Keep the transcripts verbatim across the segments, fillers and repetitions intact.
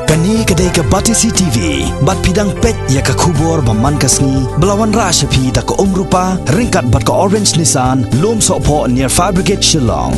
Kane ka dei ka Batesi T V, bad phi dang peit ïa ka khubor ba man ka sngi, ba la wanrah sha phi da ka Umrupa, ryngkat bad ka Orange Nissan, Lumsohphoh near Fire Brigade Shillong.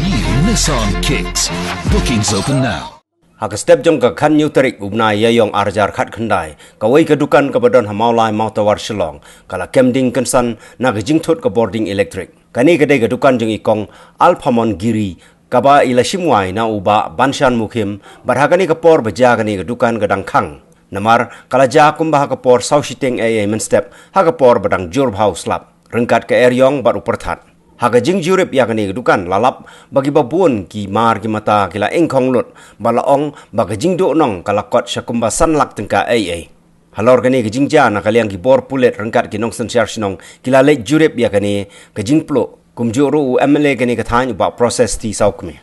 New Nissan Kicks. Bookings open now. Ha ka step jong ka khathynñiew tarik u bnai Ïaïong arhajar khatkhyndai, kawei ka dukan kaba don ha Mawlai Mawtawar Shillong, ka la kem ding kynsan na ka jingthut ka bording elektrik. Kane ka dei ka dukan jong i kong Alphamon Giri, kaba i la shim wai na u bah Banshan Mukhim, bad ha kane ka por ba jia kane ka dukan ka dang khang. Namar ka la jia kumba ha ka por saw shiteng eiei mynstep, ha ka por ba dang jur bha u slap, ryngkat ka eriong bad u pyrthat. Ha ka jingjurip ïa kane ka dukan, la lap ba kiba bun ki mar ki mata ki la ingkhong lut, bad la ong ba ka jingduhnong ka la kot sha kumba san lak tyngka eiei. Halor kane ka jingjia, na ka liang ki bor pulit ryngkat ki nongsynshar shnong ki la leit jurip ïa kane ka jingpluh. Kumjuh ruh u M L A kane ka thaiñ, u bah Proses T Sawkmie.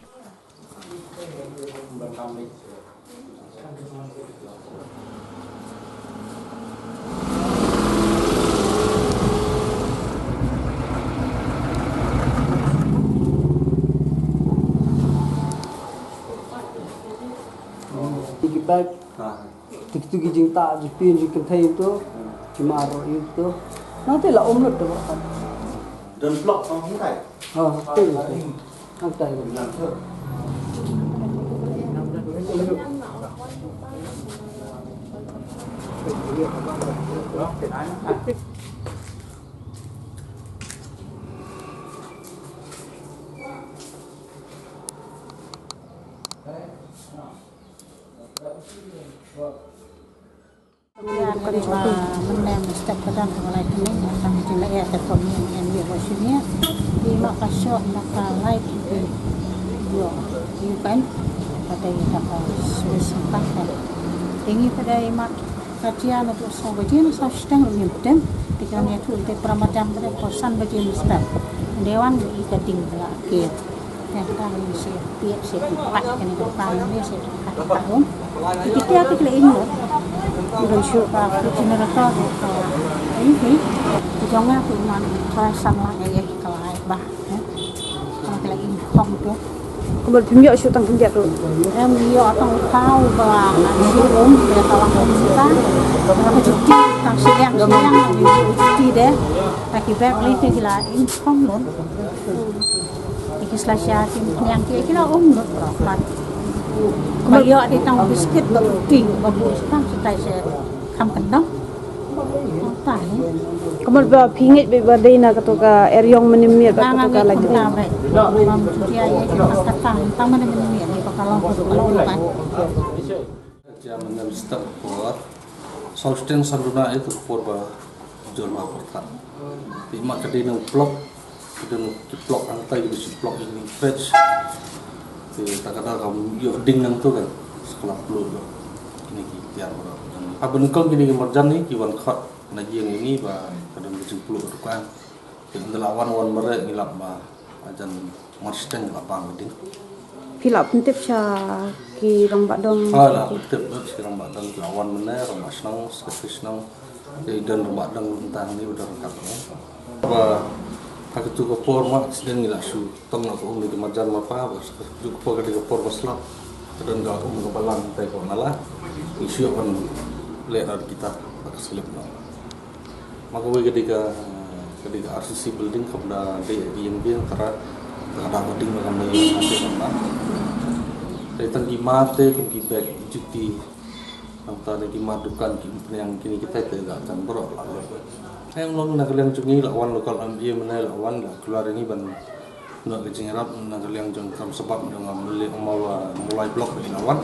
Ki bag, ki tu ki jingtah, jingpyn, jingkynthei tu, ki mar ïa tu. Nangta la um lut da ba. Don block, oh, hangtai. Oh, hangtai. Hangtai. Ïa, kan ba mynne step ka dang ka lai kane, ïa, tang jin la ïa ka pom ïa, ïa, ïa, wa sini ïa. Ïa, ma ka shop, ma ka lai ki, ïa, ïa, kan. Ka dei ka, ka sui sangkang kan. Ïa, ngi ka dei ma ka jia na tu saw baje, na saw shiteng ngim tem. Te kan ïa tu te pra ma jam ka dei ko san baje ni step. Dewan ïa ka ding la ke. Ïa, ka dang ni shi piet shi piet kane ka dang ni shi ka dang. Ki tia ki la ing lo. Ki don shu ka ki generator ka ing hi. Ki jong nga ki man ka san la ïa ka la ai ba. Ka la ing khong tu. Kumba phim ïoh shu tang khyndiat ruh. Em ïoh tang kau ba shi um ba ka la um ta. Ka juti tang shi liang shi liang juti de. Ta ki bag li ki la ing khong lo. Ki sla sha ki niang ki ki la um lut bro pat. Ba ïoh di tang biskit ba ti ba bu tang sitai se kham kendang. Kumba ba phi ngeit ba dei na kato ka eriong mynne miet ba kato ka la jrong. Ba mu tu ïa ïa ki tang ka tang tang mynne miet ni ba ka long ka long pat. Jam ngan start por. Saw shiteng san duna ïa ka por ba jor ma por than. Te ma ka dei na u block, ka dei na u block hangtai, ka dei u block ini fridge. Te ta ka da ka ïoh ding nangtu kan. Sekolah plu ïoh. Kine ki tiar ba. Haba nyngkong kine ki marjan ni ki wan khot na ïing ini ba ka don ka jingplu ka dukan. Te ynda la wan wan mareh ngi lap ba hajan mar shiteng la bang ka ding. Phi la pyntip sha ki rangbah dong? Ah, la pyntip lut sha ki rangbah dong, ki la wan mynne, rangbah shnong, secretary shnong. Te don rangbah dong mynta hangne ba don ryngkat. Ba ha katu ka por ma accident ngi la shu tong na ka um ni ka marjan ma pa, ba ha katu ka por ka dei ka por ba slap. Ka don ka um ka balang tai ko nala. Ngi shu ïoh ban leh da kita ba ka slip noh. Ma kawei ka dei ka, ka dei ka R C C building, kam da dei ïing biang, tara ka da ka ding ba kam da ïing biang, kam da. Dei tang ki mat te kum ki bag, ki juti, nangta dei ki mat dukan, ki umphniang, kine kitai te da tang baroh la. Hynrei long na ka liang jong ngi la wan local M D A mynne la wan la kular ïa ngi ban Noh ka jingïarap na ka liang jong Kramsabak jong nga Mawlai, Mawlai Block ba kin wan.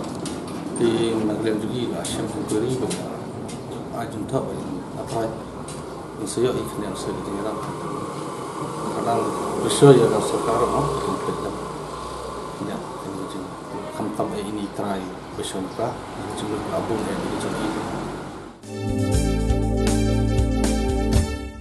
Te na ka liang jong i la shem inquiry ba ai jingthoh ba ai trai. Ngi sa ïoh i khyndiat sa ka jingïarap. Ka dang pyrshah ïa ka sorkar mo ka jingpeit da. Khyndiat ka jing khamtam ai ini trai pyrshah ka jingmut ka bun ai ini jong i.